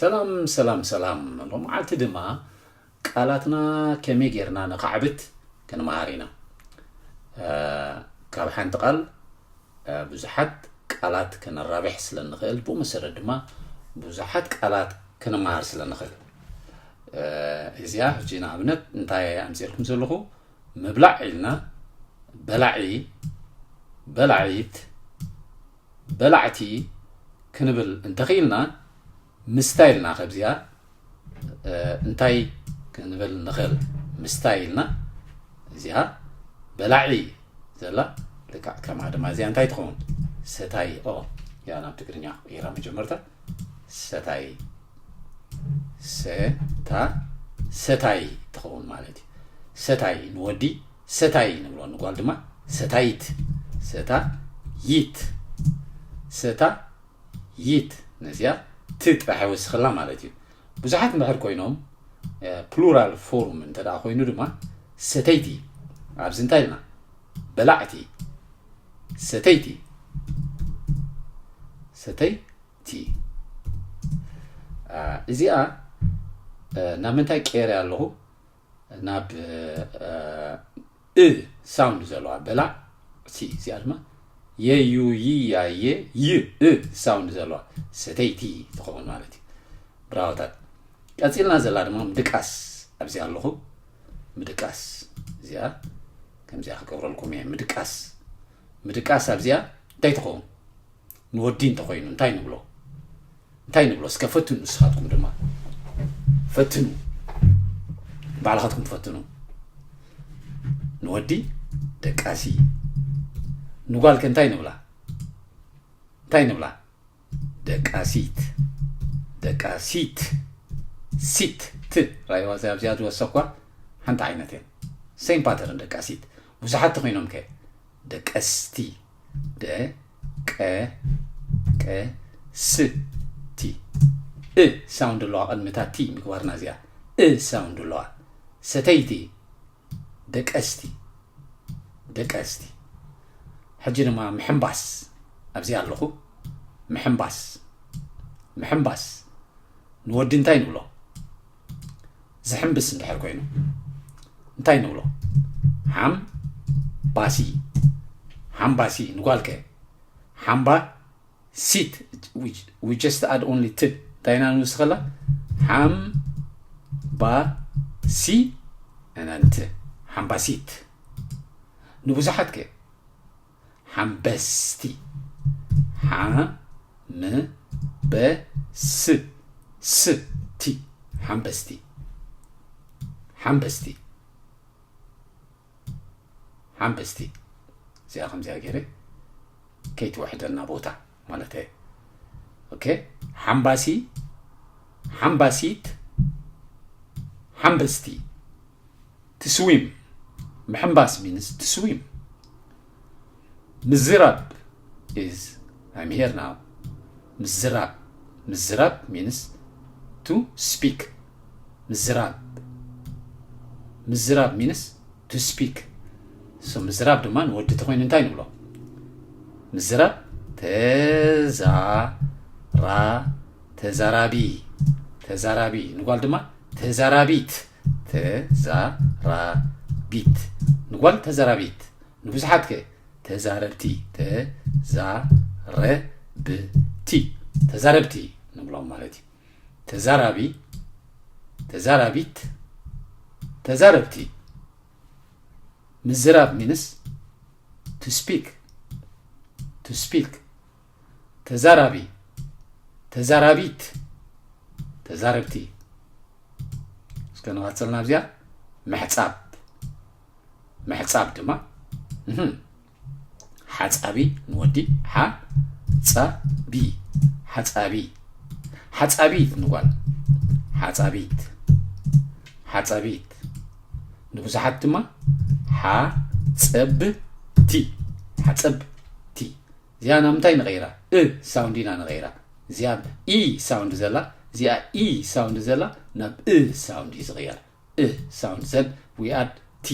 ሰላም ሰላም ሰላም። ሎምዓልቲ ድማ ቃላትና ከመይ ጌርና ነኻዕብት ክንመሃር ኢና። ካብ ሓንቲ ቃል ብዙሓት ቃላት ከነራብሕ ስለ ንኽእል፣ ብኡ መሰረት ድማ ብዙሓት ቃላት ክንመሃር ስለ ንኽእል፣ እዚኣ ሕጂ ንኣብነት እንታይ ኣምፅኤልኩም ዘለኹ፣ ምብላዕ ኢልና በላዒ፣ በላዒት፣ በላዕቲ ክንብል እንተኽኢልና፣ ምስታይ ኢልና ከብዚኣ እንታይ ክንብል ንኽእል? ምስታይ ኢልና እዚኣ በላዒ ዘላ ልክዕ ከምኣ ድማ እዚኣ እንታይ ትኸውን? ሰታይ። ኦ ያ ናብ ትግርኛ ኢራ መጀመርታ ሰታይ ሰታ ሰታይ ትኸውን ማለት እዩ። ሰታይ ንወዲ ሰታይ ንብሎ፣ ንጓል ድማ ሰታይት። ሰታ ይት ሰታ ይት ነዚኣ ት ጥራሕ ይወስኽላ ማለት እዩ። ብዙሓት እንድሕር ኮይኖም ፕሉራል ፎርም እንተ ደኣ ኮይኑ ድማ ሰተይቲ። ኣብዚ እንታይ ኢልና? በላዕቲ። ሰተይቲ። ሰተይቲ። እዚኣ ናብ ምንታይ ቀየረ ኣለኹ? ናብ እ ሳውንድ ዘለዋ በላዕ ሲ። እዚኣ ድማ የዩይያየ ይ እ ሳውንድ ዘለዋ ሰተይቲ ትኸውን ማለት እዩ። ብራወታት። ቀፂልና ዘላ ድማ ምድቃስ። ኣብዚኣ ኣለኹ። ምድቃስ እዚኣ ከምዚኣ ክገብረልኩም እየ። ምድቃስ ምድቃስ ኣብዚኣ እንታይ ትኸውን? ንወዲ እንተኾይኑ እንታይ ንብሎ? እንታይ ንብሎ? እስከ ፈትኑ፣ ንስኻትኩም ድማ ፈትኑ፣ ባዕልኻትኩም ፈትኑ። ንወዲ ደቃሲ፣ ንጓልከ እንታይ ንብላ? እንታይ ንብላ? ደቃሲት። ደቃሲት። ሲት ት ራይዋ እዚኣ ኣብዚኣ ዝወሰኳ ሓንቲ ዓይነት እየን። ሴም ፓተርን ደቃሲት። ብዙሓት ተኾይኖም ከ? ደቀስቲ። ደ ቀ ቀ ስ ቲ። እ ሳውንድ ኣለዋ ቅድሚታ ቲ ምግባርና እዚኣ እ ሳውንድ ኣለዋ። ሰተይቲ። ደቀስቲ። ደቀስቲ። ሕጂ ድማ ምሕምባስ ኣብዚኣ ኣለኹ። ምሕምባስ። ምሕምባስ ንወዲ እንታይ ንብሎ? ዝሕምብስ እንድሕር ኮይኑ እንታይ ንብሎ? ሓምባሲ። ሓምባሲ። ንጓልከ? ሓምባሲት። We just add only ት። እንታይ ኢና ንውስኸላ? ሓምባሲ and ት። ሓምባሲት። ንብዙሓት ከ? ሓምበስቲ። ሓ ም በ ስ ስ ቲ። ሓምበስቲ። ሓምበስቲ። ሓምበስቲ። እዚኣ ከምዚኣ ገይረ ከይትወሕደና ቦታ ማለት እየ። ኦኬ። ሓምባሲ። ሓምባሲት። ሓምበስቲ። To swim። ምሕምባስ means to swim። ምዝራብ is I'm here now። ምዝራብ። ምዝራብ means to speak። ምዝራብ። ምዝራብ means to speak። So ምዝራብ ድማ ንወዲ ተኾይኑ እንታይ ንብሎ? ምዝራብ። ተዛ ራ ተዛራቢ። ተዛራቢ። ንጓል ድማ ተዛራቢት። ተዛራቢት። ንጓል ተዛራቢት። ንብዙሓት ከ? ተዛረብቲ። ተዛረብቲ። ተዛረብቲ ንብሎም ማለት እዩ። ተዛራቢ። ተዛራቢት። ተዛረብቲ። ምዝራብ means to speak። To speak። ተዛራቢ። ተዛራቢት። ተዛረብቲ። እስከ ንቐጽል ናብዚኣ። ምሕጻብ። ምሕጻብ ድማ እህም፣ ሓጻቢ ንወዲ። ሓጻቢ። ሓጻቢ። ሓጻቢት ንጓል። ሓጻቢት። ሓጻቢት። ንብዙሓት ድማ ሓጸብቲ። ሓጸብቲ። እዚኣ ናብ ምንታይ ንቐይራ? እ ሳውንድ ኢና ንቐይራ። እዚኣ ኢ ሳውንድ ዘላ፣ እዚኣ ኢ ሳውንድ ዘላ ናብ እ ሳውንድ እዩ ዝቕየር። እ ሳውንድ ዘን we add ቲ።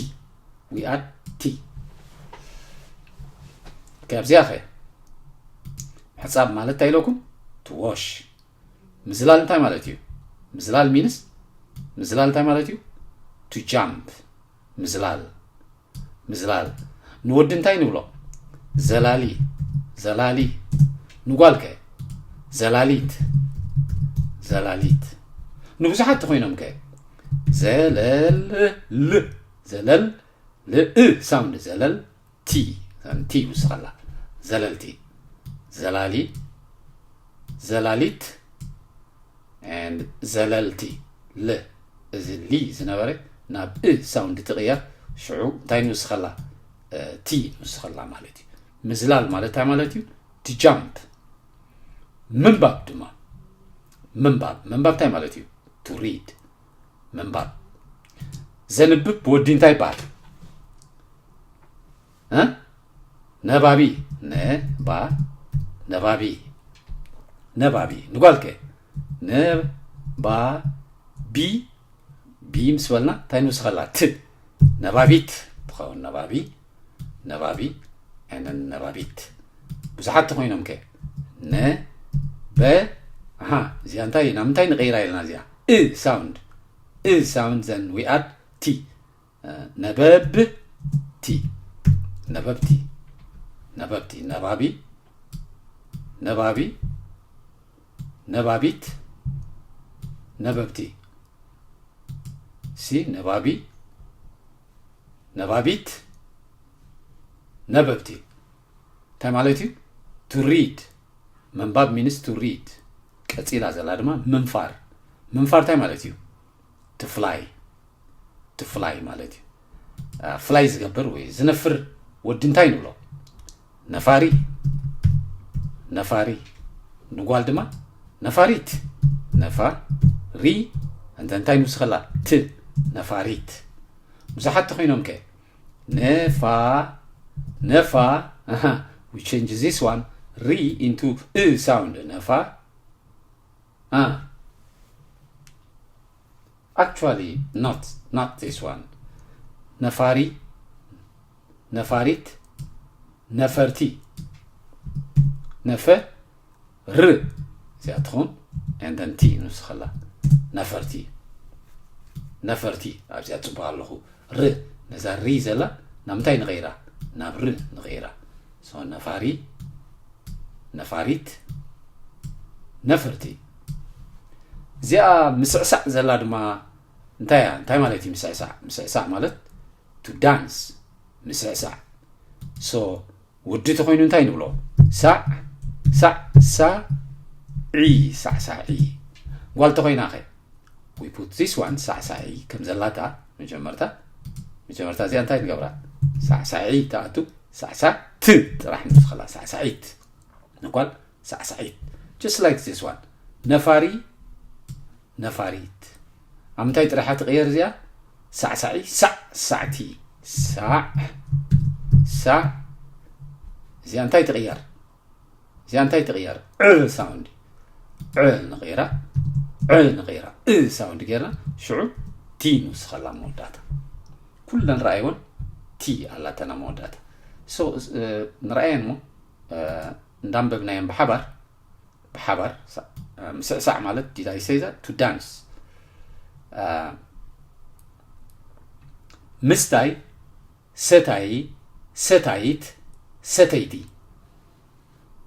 We add ቲ። ካብዚኣ ኸ ምሕጻብ ማለት እንታይ ኢለኩም? To wash። ምዝላል እንታይ ማለት እዩ? ምዝላል means ምዝላል እንታይ ማለት እዩ? To jump። ምዝላል ምዝላል። ንወዲ እንታይ ንብሎ? ዘላሊ ዘላሊ። ንጓል ከ? ዘላሊት ዘላሊት። ንብዙሓት ተኾይኖም ከ? ዘለል ል ዘለል ል እ sound ዘለል ቲ ቲ ይውስኸላ። ዘለልቲ ዘላሊ ዘላሊት and ዘለልቲ ል እዚ ሊ ዝነበረ ናብ እ sound ትቕየር። ሽዑ እንታይ ንውስኸላ? ቲ ንውስኸላ ማለት እዩ። ምዝላል ማለት እንታይ ማለት እዩ? To jump። ምንባብ ድማ ምንባብ ምንባብ እንታይ ማለት እዩ? To read። ምንባብ። ዘንብብ ወዲ እንታይ ይበሃል? እ? ነባቢ ነባ ነባቢ ነባቢ። ንጓልከ? ነባቢ ቢ ምስ በልና እንታይ ንውስኸላ? ት። ነባቢት ትኸውን። ነባቢ ነባቢ ንን ነባቢት። ብዙሓት ተኾይኖም ከ? ነ በ ኣሃ እዚኣ እንታይ ናብ ምንታይ ንቐይራ ኢልና እዚኣ? እ sound እ sound then we add ቲ። ነበብቲ ነበብቲ ነበብቲ። ነባቢ ነባቢ ነባቢት ነበብቲ። ሲ ነባቢ ነባቢት ነበብቲ። እንታይ ማለት እዩ? To read። ምንባብ means to read። ቀፂላ ዘላ ድማ ምንፋር። ምንፋር እንታይ ማለት እዩ? To fly። To fly ማለት እዩ። fly ዝገብር ወይ ዝነፍር ወዲ እንታይ ንብሎ? ነፋሪ ነፋሪ። ንጓል ድማ ነፋሪት ነፋሪ። እንተ እንታይ ንውስኸላ? ት። ነፋሪት። ብዙሓት ተኾይኖም ከ? ነፋ ነፋ we change this one ሪ into እ sound ነፋ። Actually not not this one። ነፋሪ ነፋሪት ነፈርቲ ነፈ ር እዚኣ ትኸውን። And then ቲ ንውስኸላ። ነፈርቲ ነፈርቲ ኣብዚኣ ፅቡቅ ኣለኹ። ር ነዛ ሪ ዘላ ናብ ምንታይ ንቐይራ? ናብ ር ንቐይራ። So ነፋሪ ነፋሪት ነፈርቲ። እዚኣ ምስዕሳዕ ዘላ ድማ እንታይ እያ? እንታይ ማለት እዩ ምስዕሳዕ? ምስዕሳዕ ማለት to dance ምስዕሳዕ። So ወዲ ተኾይኑ እንታይ ንብሎ? ሳዕ ሳዕ ሳዒ ሳዕሳዒ። ጓል ተኾይና ኸ? We put this one ሳዕሳዒ ከም ዘላታ መጀመርታ መጀመርታ እዚኣ እንታይ ንገብራ? ሳዕሳዒ ተኣቱ ሳዕሳዕ ት ጥራሕ ንስኸላ ሳዕሳዒት። ንጓል ሳዕሳዒት። Just like this one። ነፋሪ ነፋሪት። ኣብ ምንታይ ጥራሓ ትቕየር እዚኣ? ሳዕሳዒ ሳዕ ሳዕቲ። ሳዕ ሳዕ። እዚኣ እንታይ ትቕየር? እዚኣ እንታይ ትቕየር? ዕ sound። ዕ ንቕይራ ዕ ንቕይራ እ sound ጌርና ሽዑ ቲ ንውስኸላ መወዳእታ። ኩለን ረኣይወን ቲ ኣላተና መወዳእታ። So ንረኣየን እሞ እንዳንበብናየን ብሓባር ብሓባር ምስዕሳዕ ማለት did I say that? To dance። ምስታይ ሰታይ ሰታይት ሰተይቲ።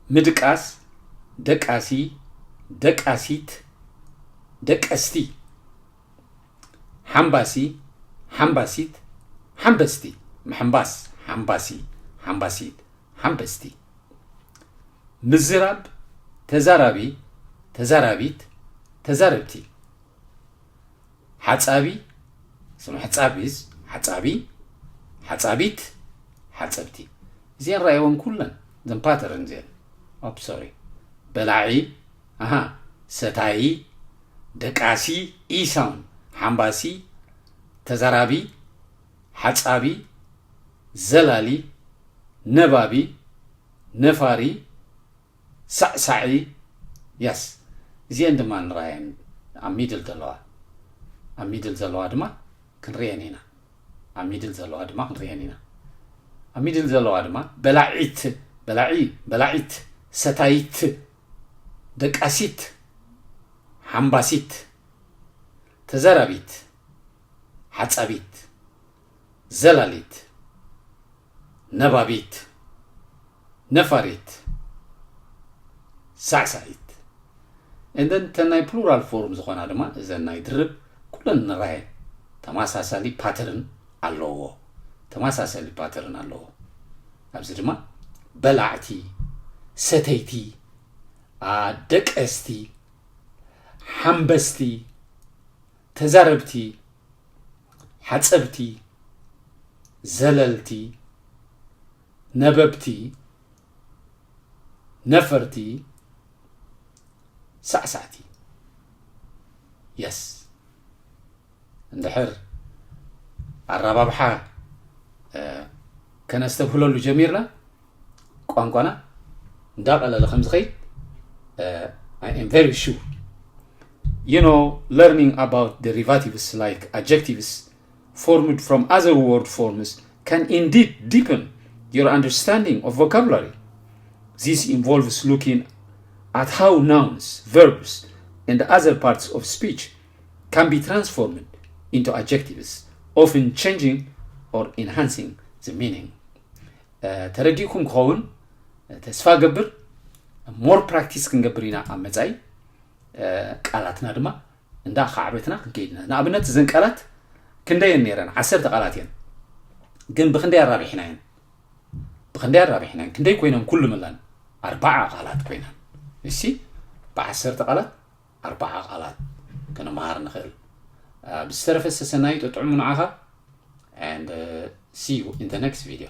ምድቃስ ደቃሲ ደቃሲት ደቀስቲ። ሓምባሲ ሓምባሲት ሓምበስቲ። ምሕምባስ ሓምባሲ ሓምባሲት ሓምበስቲ። ምዝራብ ተዛራቢ ተዛራቢት ተዛረብቲ። ሓጻቢ ስም ሕጻብ is ሓጻቢ ሓጻቢት ሓጸብቲ። እዚአን ረኣይወን ኩለን ዘን pattern እዚአን። Oops, sorry። በላዒ ኣሃ ሰታዪ ደቃሲ ኢ sound ሓምባሲ ተዛራቢ ሓጻቢ ዘላሊ ነባቢ ነፋሪ ሳዕሳዒ። Yes። እዚአን ድማ ንረኣየን ኣብ middle ዘለዋ ኣብ middle ዘለዋ ድማ ክንርእየን ኢና። ኣብ middle ዘለዋ ድማ ክንርእየን ኢና። ኣብ middle ዘለዋ ድማ በላዒት በላዒ በላዒት ሰታይት ደቃሲት ዓምባሲት፣ ተዛራቢት፣ ሓጻቢት፣ ዘላሊት፣ ነባቢት፣ ነፋሪት፣ ሳዕሳዒት። And then እተን ናይ ፕሉራል ፎርም ዝኾና ድማ እዘን ናይ ድርብ ኩለን ንራየን ተመሳሳሊ ፓተርን ኣለዎ። ተመሳሳሊ ፓተርን ኣለዎ። ኣብዚ ድማ በላዕቲ፣ ሰተይቲ፣ ኣ፣ ደቀስቲ፣ ሓምበስቲ፣ ተዛረብቲ፣ ሓጸብቲ፣ ዘለልቲ፣ ነበብቲ፣ ነፈርቲ፣ ሳዕሳዕቲ። የስ። እንድሕር ኣራባብሓ ከነስተብህለሉ ጀሚርና ቋንቋና እንዳቐለለ ከም ዝኸይድ I am very sure. You know, learning about derivatives like adjectives formed from other word forms can indeed deepen your understanding of vocabulary. This involves looking at how nouns, verbs, and other parts of speech can be transformed into adjectives, often changing or enhancing the meaning. ተረዲእኩም ክኸውን ተስፋ ገብር። ሞር ፕራክቲስ ክንገብር ኢና ኣብ መጻኢ። ቃላትና ድማ እንዳ ካዕበትና ክንከይድ ኢና። ንኣብነት እዘን ቃላት ክንደየን ነይረን? ዓሰርተ ቃላት እየን። ግን ብክንደይ ኣራቢሕናየን? ብክንደይ ኣራቢሕናየን? ክንደይ ኮይነን ኩሉ መላን? ኣርባዓ ቃላት ኮይነን። እሲ ብዓሰርተ ቃላት ኣርባዓ ቃላት ክንመሃር ንኽእል። ብዝተረፈ ሰሰናዩ ጥዑም ንዓኻ። And see you in the next video.